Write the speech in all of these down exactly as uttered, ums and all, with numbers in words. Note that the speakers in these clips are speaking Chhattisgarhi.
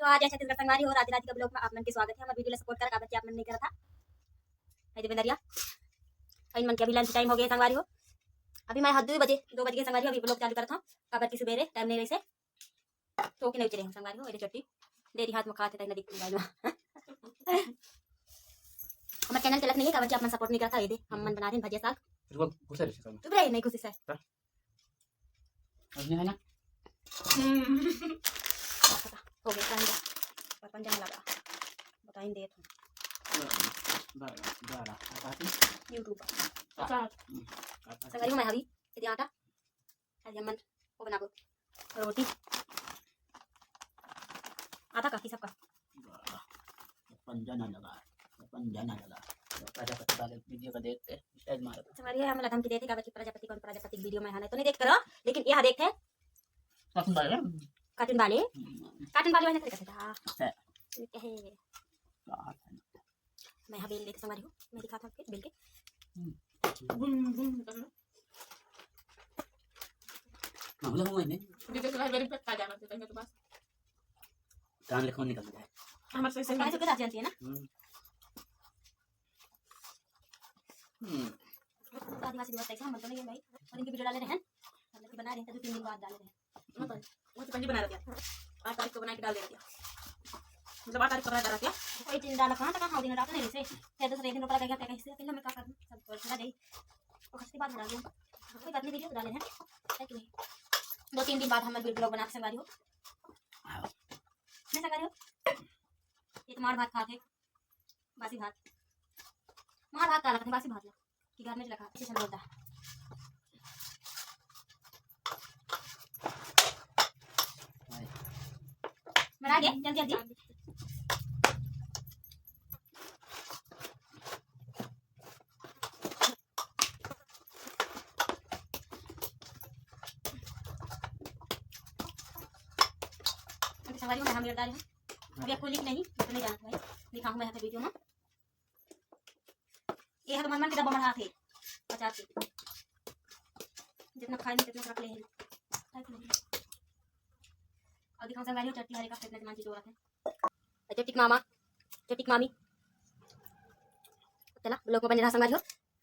आज है छत्तीसगढ़ संगवारी हो, राधे राधे का ब्लॉग में आप मन के स्वागत है। हमर वीडियो ला सपोर्ट कर, काबर कि आप मन नहीं करत हा। हाय देवेंदरिया, इन मन के अभी लंच टाइम हो गए संगवारी हो। अभी मैं हा दो बजे, दो बज गए संगवारी हो, अभी ब्लॉग चालू करत हूँ, काबर कि सुबेरे टाइम नहीं रहिसे, सो के नहीं उतरे हूँ संगवारी हो। ये चट्टी देरी हाथ में खाते तक नदी मोबाइल में। हमर चैनल चलत नहीं है, काबर कि आप मन सपोर्ट नहीं करत हा। ये दे, हम मन बना रहे हैं भजिया साग। रुको, घुसे रहे इसमें। चुप रहे, नहीं घुसे सर। हाँ। और नहीं है ना? हम्म। हो गया, बताइन दे। बर्तन जमा लगा। बताइन दे तू। बारह, बारह, बारह। YouTube। अच्छा। हम्म। संगवारी हो, मैं अभी ये आटा, अभी हमन वो बनाबो रोटी। आटा काफी सबका। पंजा ना लगा, पंजा ना लगा। प्रजापति वाले वीडियो को देखते, स्टाइल मारो। संगवारी हो, हमला धमकी देथे, काबर कि प्रजापति कौन, प्रजापति वीडियो में हा नहीं तो नहीं देख करो, लेकिन ये हा देखथे। कार्टून वाले? कार्टून वाले? हम्म। कार्टून वाले वाले करे करथे, हाँ। अच्छा। ये है। बात है। मैं हा बेल लेके संगवारी हो, मैं दिखाता हूँ आपके बेल के। हम्म। गुम, गुम करना। हम लोग हुए नहीं। दीदी के घर मेरे पे खा जाना था, मेरे पास। कान ले खून निकल जाए। हमारे से, से हमारे से कुछ आ जाती है ना? हम्म। हम्म। आदिवासी दिवस कैसे हम तो नहीं है भाई, और इनकी वीडियो डाले रहे हैं, मतलब कि बना रहे हैं, तो दो तीन दिन बाद डाले रहे हैं। मतलब, वो तो पहले बना रखा, आठ तारीख को बना के डाल दे रखा, मतलब आठ तारीख को बना डाल रखा। कोई दिन डाला कहाँ तक, हाँ, दिन डालते नहीं से, फिर दूसरे दिन रोपा लगा गया, कैसे, फिर मैं क्या करूँ, सब तो छोड़ा दे, और उसके बाद बना लूँ, कोई बात नहीं, वीडियो तो डाले हैं, है कि नहीं? दो तीन दिन बाद हम वीडियो ब्लॉग बना के संगवारी हो। हाँ। नहीं संगवारी हो? ये तो मार भात खा के, बासी भात। मार भात का लगता है, बासी भात ला। कि घर में रखा, ऐसे चल होता है। बना गया, जल्दी, जल्दी। अभी संगवारी हो, मैं हम डाले हैं। अभी आपको लिख नहीं, तो नहीं जाना था भाई। दिखाऊँ मैं यहाँ पे वीडियो में। ये है तो मन मन के डब्बा बढ़ा थे, अचार के। जितना खाए नहीं, तितना रख ले हैं। खाए कि नहीं? और दिखाऊँ संगवारी हो, चट्टी हरे का कितना जमा चीज हो रहा है। चट्टी के मामा, चट्टी के मामी। चला, ब्लॉग में बने रहा संगवारी हो,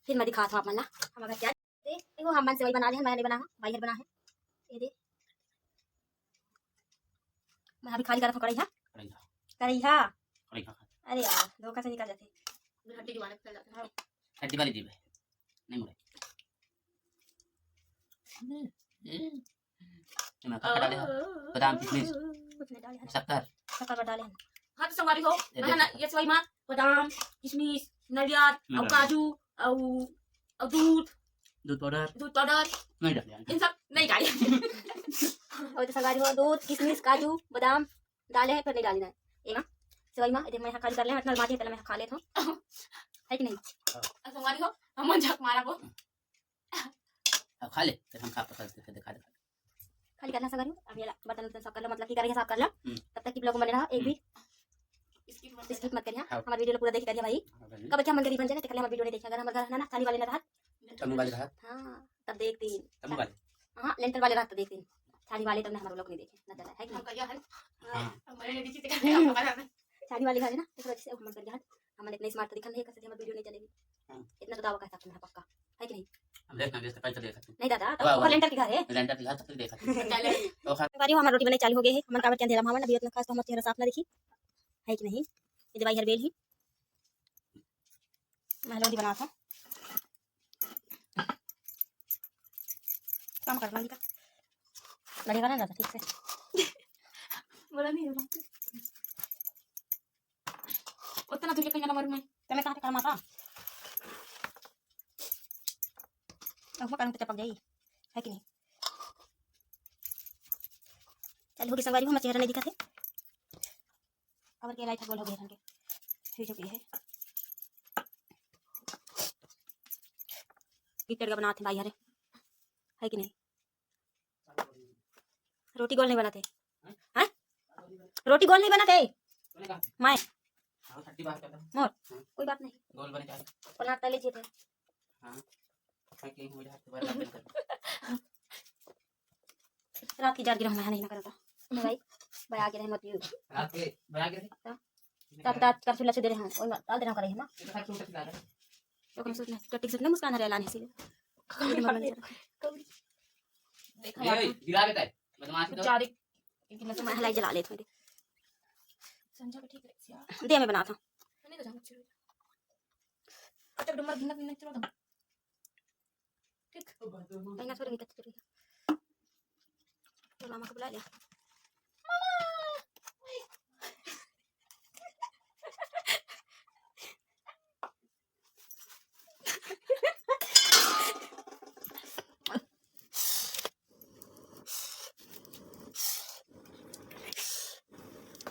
फिर मैं दिखाता हूँ आप मन ला। हम अगर क्या दे, देखो, हम मन सेवई बना ले हैं, मैं नहीं बना हूँ, भाई हर बना है। ये दे, मैं अभी खाली करत हूँ कढ़ैया। कढ़ैया। कढ़ैया। कढ़ैया। अरे यार, धोखा से निकल जाते। हड्डी जुबान पे फैल जाता है। हड्डी वाली जीभ है, नहीं मुड़े। हम्म, हम्म। मैं खट्टा डाले हैं, बादाम, किशमिश, कुछ नहीं डाले हैं। शक्कर। शक्कर का डाले हैं। हाँ, तो संगवारी हो, ये मैं है ना, देखो। ये सेवई में बादाम, किशमिश, नरियर, नहीं और डाले। काजू, और, और दूध, दूध पाउडर। दूध पाउडर। नहीं डाले हैं। इन सब नहीं डाले। और तो संगवारी हो, दूध, किशमिश, काजू, बादाम डाले हैं, फिर नहीं डाली ना। ये ना, सेवई में, ये देख, मैं यहाँ खाली कर ले, इतना माटी है, पहले मैं खा लेता हूँ। है कि नहीं? संगवारी हो, हम झक मारा वो। अब खा ले, फिर हम खा पकड़ के दिखा दे। खाली करना संगवारी हो, अब ये ला, बर्तन उर्तन साफ कर लो, मतलब कि कढ़ैया साफ कर लो। हम्म। तब तक की ब्लॉग में बने रहा, एक भी हम्म। स्किप मत करिया। हाँ। हमारे वीडियो ला पूरा देखी करिया भाई। हाँ, भाई। कब अच्छा मन गरीब बन जाए ना, तो कल हमारे वीडियो नहीं देखिया, अगर हमारे घर है ना, थाली वाले ना रहा। तब मोबाइल रहा। हाँ, तब देखती। तब मोबाइल। हाँ, लेंटर वाले रहा तो देखती। थाली वाले तब ना हमारे लोग नहीं देखे, ना ज्यादा है कि हम नहीं? करिया है। हाँ। हमारे लिए किसी से करते हैं, हमारा। थाली वाले घर है ना, तो थोड़ा जैसे मन करिया है। हमन इतना स्मार्ट तो दिखन नहीं, कैसे हमारी वीडियो नहीं चलेगी। हाँ। इतना तो दावा कर सकते हैं पक्का, है कि नहीं? हम देख, हम देख, कहीं तो देख सकते हैं। नहीं दादा, वाह, तो वाह। लेंटर के घर है। लेंटर के घर तो फिर देख सकते हैं। चले। तो खा- संगवारी हो, हमार रोटी बने चालू हो गए है। हमन काबर के अंधेरा में हवन, अभी इतना खास तो हमार चेहरा साफ ना दिखी, है कि नहीं? ये दवाई हर बेल ही। मैं रोटी बनाता हूँ। काम करना नहीं का। बढ़िया बना जाता ठीक से। बोला नहीं हो रहा। उतना दूर के कहीं ना मरूं मैं। तमे कहाँ पे करमाता? अब वो करम तो चपक जाई, है कि नहीं? चल, होगी संगवारी हो, हमार चेहरा नहीं दिखा थे। अबर के लाइट गोल हो गए हन के। ठीक हो गए है। गिट्टर का बनाते भाई हरे, है कि नहीं? रोटी गोल नहीं बनाते हैं? रोटी गोल नहीं बनाते। मैं। मोर। कोई बात नहीं। पलट तले जीते। रात की जाग गिरा मैं नहीं ना करता। भाई। बया के रहे मत यू। रात के बया के रहे। तात तात कर सुला सुदे रहे हैं। ओइ डाल दे रहा करे है ना। तो कम सोचना, कटिंग सोचना मुस्कान हरे लाने से। देखा ए, गिरा देता है। बदमाश तो। चारिक। एक गिलास मैं हलाई जला ले थोड़ी। संजा को ठीक रहे सिया। दे मैं बनाता। नहीं तो जाना चाहिए। अच्छा, डुमर गिन्ना गिन्ना चलो तुम। ठीक। मैं ना छोड़ के चली। तो मामा को बुला ले।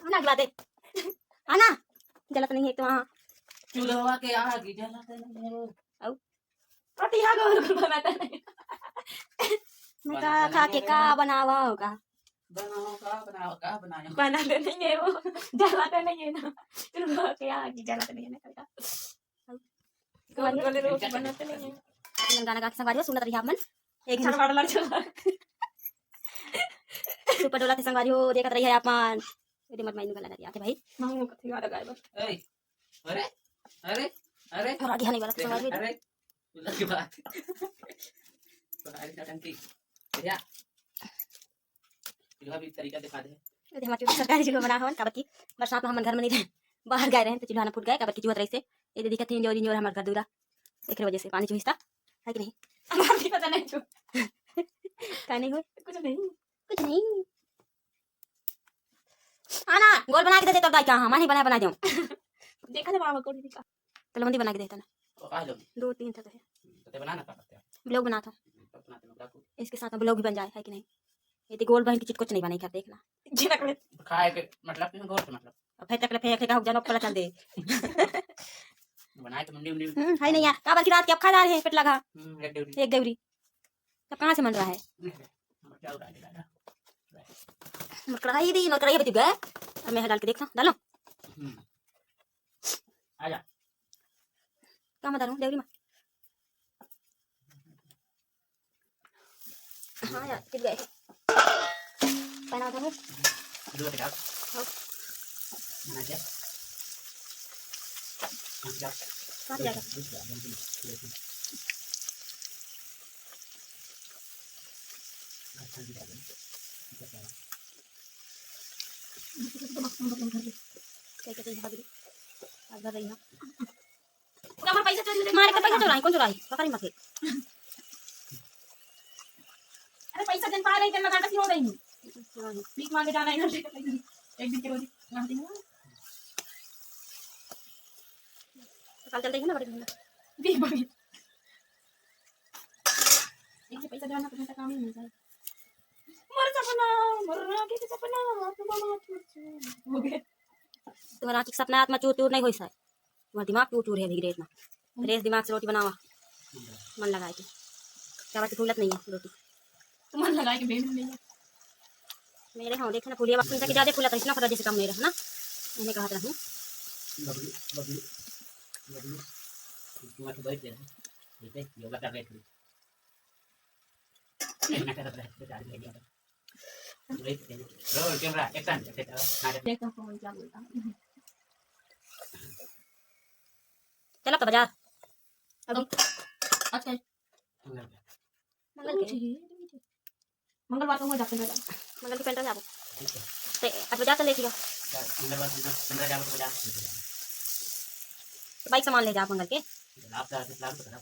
आना अगला दे। आना। जलत नहीं है तो वहाँ। चूल्हा के आगे जलत नहीं है। आउ। रोटी हा गोल गोल बनाता नहीं। मैं का खा के का बनावा होगा? बनाओ का, बनाओ का, बनाओ। बनाते नहीं है वो, जलाते नहीं है ना। चूल्हा के आगे जलाते नहीं है ना, कल का। गोल गोल रोटी बनाते नहीं है। गाना गा के संगवारी हो सुनत रही आप मन। एक मिनट। छड़वाड़ लड़ चला। सुपर डोला के संगवारी हो, देखत रही है आप मन। यदि मत माइनू गाना गा के भाई। मांगू कथी गाना गाए बस। ए, अरे, अरे, अरे। और आगे आने वाला के संगवारी हो। अरे, उधर की बात। तुम्हारी नौटंकी। भैया, चूल्हा भी तरीका दिखा दे। ये हमारे चूल्हा सरकारी चूल्हा बना हवन, काबर कि बरसात में हमन घर में नहीं रहे, बाहर गए रहे तो चूल्हा ना फूट गए, काबर कि चुहत रही से। ये दे दिखत है इंजोर, इंजोर हमारे घर दूरा, एकरे वजह से पानी चुहिस्ता है कि नहीं? हमारे भी पता नहीं चु। का नहीं हो? कुछ नहीं। कुछ नहीं। आना, गोल बना के दे दे तब दाई का, हम नहीं बना, बना दे। देखा ना मामा को भी का। तलवंदी बना के देता ना। तो का लो? दो तीन ठो तो है। तो ते बना ना का करते हैं? ब्लॉग बनाता। तो बनाते हैं ब्लॉग को। इसके साथ ब्लॉग भी बन जाए, है कि नहीं? ये तो गोल बहन की चीज कुछ नहीं बनाई, क्या देखना। जी ना कमेंट। खाए के मतलब कि गोल के मतलब। अब फेंक तक ले फेंक, फेंका हो जानो, पता चल दे। बनाए तो मंडी, मंडी। हम्म, है नहीं यार। काबर की रात के अब खा जा रहे हैं, पेट लगा। हम्म, एक देवरी। एक देवरी। तब कहाँ से मन रहा है? मकड़ाही दी, मकड़ाही बची गए। अब मैं डाल के देखता हूँ, डालो। हम्म। आजा। कहाँ मैं डालूँ? देवरी में। हाँ यार, गिर गए। पहना था वो। दो टिका। हाँ। बना के। बन गया। कहाँ से जाएगा? अच्छा, गिर गया। क्या कहते हैं, भाभी? आज भर रही है। पूरा हमारा पैसा चोरी, मारे का पैसा चोराई, कौन चोराई? पकड़ी मत। अरे पैसा जन पा रही, जन लगाता क्यों रही? भीख मांगे जाना है घर से, एक दिन की रोटी मांगती हूँ। तो कल चलते हैं ना बड़े भैया। भीख मांगे। एक पैसा जाना तो काम ही नहीं जाए। मोर सपना, मोर राखी के सपना, तुम्हारा हो गया। तुम्हारा राखी के सपना आत्मा चूर चूर नहीं होई साय। तुम्हारा दिमाग टूट टूट है अभी ग्रेट में। फ्रेश दिमाग से रोटी बनावा। मन लगाए के। क्या बात फूलत नहीं है रोटी। तो मन लगाए के बेल नहीं है। मेरे हाँ, देखे ना, फूलिया बात सुनता कि ज्यादा फूलत है, इतना फूलत जैसे कम नहीं रहा ना। मैंने कहा था, हूँ। बबलू, बबलू, बबलू। तुम्हारे बैठ गए हैं। ठीक है, योगा कर रहे थे। रोल कैमरा, एक्शन, एक्शन, हाँ, देखो, कौन क्या बोलता है। चलो तो बाजार। अभी। आज क्या है? मंगल के। मंगलवार को हो जाते हैं बाजार। मंगल के पेंटा जाबो। ठीक है। ते, आज बाजार चले थी। मंगलवार को पेंटा जाबो तो बाजार। बाइक सामान ले जा मंगल के। आप तो आके प्लान तो करा।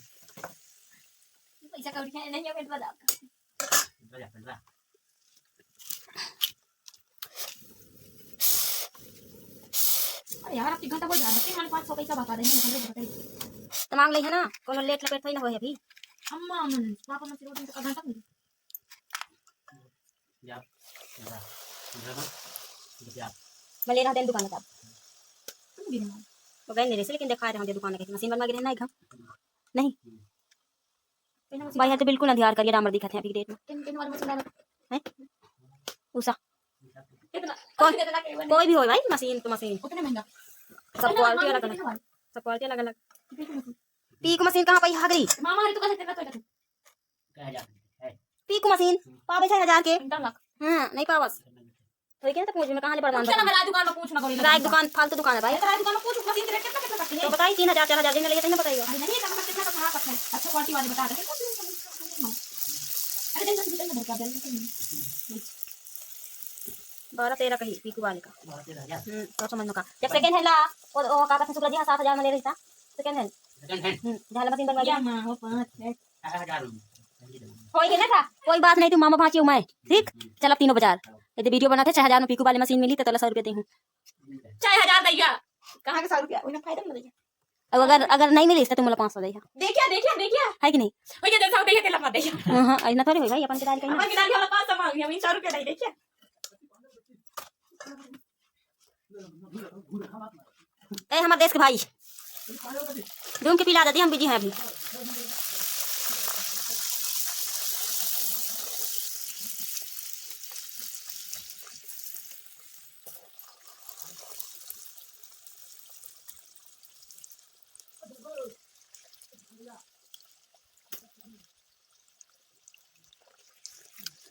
पैसा कौड़ी है नहीं है, पेंटा जा। पेंटा जा, पेंटा। अरे यार, अब एक घंटा हो जा रहा है, फिर मैंने पाँच सौ पैसा बता देंगे, हम लोग बताइए। तो मांग ले है ना, कोनो लेट लपेट थोड़ी ना होए अभी। अम्मा, मन, पापा मन से रोटी का घंटा नहीं। जा, जा, जा, जा। मैं ले रहा हूँ दुकान का। तुम भी ना। वो गए नहीं रहे, लेकिन दिखा रहे हैं दुकान का, मशीन बनवा के रहना है घर। नहीं। भाई, यहाँ तो बिल्कुल अंधियार करिए, डामर दिखत है अभी डेट में। किन, किन वाला मशीन डाला? हैं? उषा। कितना? कौन? कितना के बने? कोई भी हो भाई, मशीन तो मशीन। उतने महंगा। सब क्वालिटी अलग अलग। सब क्वालिटी अलग अलग। पीको मशीन कहाँ पाई हागरी? मामा, अरे तू कैसे तेरा तो पीको मशीन पावे छह हजार के। Inter lock. हाँ, नहीं पावस। होई के ना तो पूछ, मैं कहाँ ले परमान चल ना, बताऊँ? राय दुकान में पूछ ना, गोरी राय दुकान फालतू दुकान है भाई। राय दुकान में पूछ, मशीन के रेट कितना, कितना तक है? तो बताई तीन हजार, चार हजार, जिन लेइहा तइने बताइयो। अरे नहीं, तो हम कितना का कहाँ तक है? अच्छा क्वालिटी वाले बता दे। अरे जल्दी, जल्दी, जल्दी, जल्दी। बारह तेरह कही पीकू वाले का। बारह तेरह हजार। हम्म, तो समझ में का। जब सेकंड हैंड ला, वो, वो का कहते हैं, शुक्ला जी, हाँ, सात हजार में ले रही था। Second hand. Second hand. हम्म, झाला मशीन बनवा दिया। माँ, वो पाँच है। अठारह हजार में। होई के ना था, कोई बात नहीं, तू मामा भांची हूँ मैं, ठीक? चल अब तीनों बाजार। ये तो वीडियो बनाथे, छह हजार में पीकू वाली मशीन मिली तो तोला सौ रुपया देहूँ। छह हजार दैया, कहाँ के सौ रुपया? उन्हें फायदा में दैया। अब अगर, अगर नहीं मिली तो तुम बोला पाँच सौ दैया। देखिया, देखिया, देखिया। है कि नहीं? भैया जैसा होता है तेला मत दैया। हाँ, हाँ, इतना थोड़ी होई भाई, अपन के दाल कहीं ना। अपन के दाल वाला पाँच सौ मांग लिया, मैं सौ रुपया नहीं देखिया। ए, हमारे देश के भाई, घूम के पिला देती, हम बिजी हैं अभी।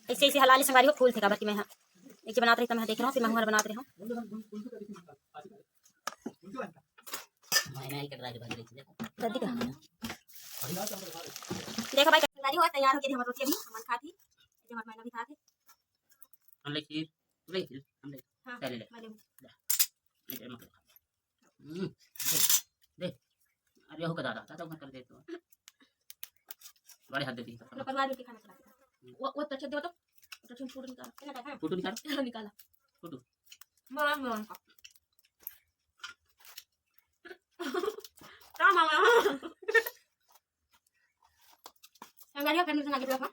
ऐसे, ऐसे हलाली संगारी हो फूल थे काबर कि मैं हाँ, एक बनात रही तो मैं देख रहा हूँ, फिर मैं हमारा बनात रही हूँ। मैं, मैं ही कटरा के भाग रही थी, देखो। जल्दी कर। देखो भाई, संगारी हो तैयार हो गई हमारी रोटी अभी, हमारे खाती, जो हमारे मैंने भी खाती। हम ले खीर, तू ले खीर, हम ले। हाँ, पहले ले। मैं ले। ले, ले, मत खा। हम्म, दे, दे। अरे, हो के दादा, दादा, उधर कर दे तो। बड़े हाथ दे दी। अपना परिवार में खाना खिला दे। वो, वो तो अच्छा दे, वो तो। अच्छा, फोटो निकाल। फोटो निकाल। निकाला। फोटो। मामा, मामा। का मामा? संगरिया, फिर मुझे ना गिरा था।